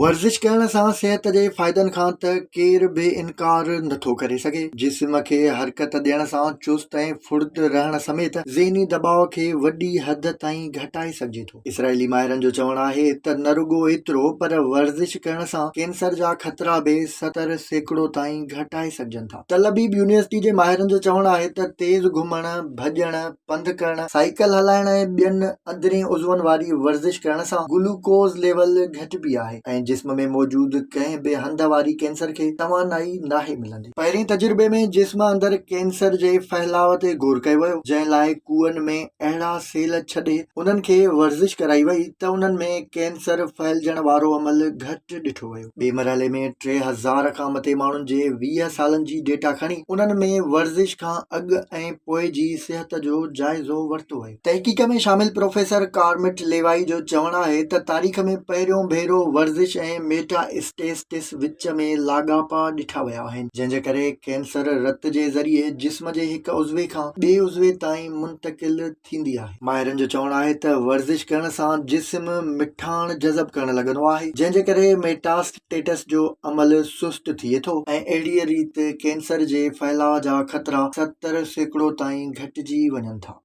ورزش ڪرڻ سان صحت جي فائدن کان ته ڪير به انڪار نٿو ڪري سگهي. جسم کي حرڪت ڏيڻ سان چست ۽ ڦڙت رهڻ سميت ذهني دٻاء کي وڏي حد تائين گهٽائي سگهجي ٿو. اسرائيلي ماهرن جو چوڻ آهي ته نه رڳو ايترو پر ورزش ڪرڻ سان ڪينسر جا خطرا به 70% تائين گهٽائي سگهجن ٿا. تل ابيب يونيورسٽي جي ماهرن جو چوڻ آهي ته تيز گهمڻ، ڀڄڻ، پنڌ ڪرڻ، سائيڪل هلائڻ ۽ ٻين اندرين عضون واري ورزش ڪرڻ سان گلوڪوز ليول گهٽبي آهي ۽ جسم ۾ موجود ڪنهن به هنڌ واري ڪينسر کي توانائي ناهي ملندي. پهرين تجربي ۾ جسم اندر ڪينسر جي ڦهلاء تي غور ڪيو ويو، جنهن لاء ڪوئن ۾ اهڙا سيل ڇڏي انهن کي ورزش ڪرائي وئي ته انهن ۾ ڪينسر ڦهلجڻ وارو عمل گهٽ ڏٺو ويو. ٻئي مرحلي ۾ 3000 کان مٿي ماڻهن جي 20 سالن جي ڊيٽا کڻي انهن ۾ ورزش کان اڳ ۽ پوء جي صحت جو جائزو ورتو ويو. تحقيق ۾ شامل پروفيسر ڪارمٽ ليوائي جو چوڻ آهي ته تاريخ ۾ پهريون ڀيرو ورزش ۽ ميٽا اسٽيسٽس وچ ۾ لاڳاپا ڏٺا ويا آهن، جنهن جي ڪري ڪينسر رت جي ذريعي جسم جي هڪ عضوي کان ٻئي عضوي تائين منتقل ٿيندي آهي. ماهرن جو چوڻ آهي ته ورزش ڪرڻ سان جسم مٺاڻ جذب ڪرڻ لڳندو آهي، جنهن جي ڪري ميٽاسٽيٽس جو عمل سست ٿئي ٿو ۽ اهڙيء ريت ڪينسر جي ڦهلاء جا خطرا 70% تائين گهٽجي وڃن ٿا.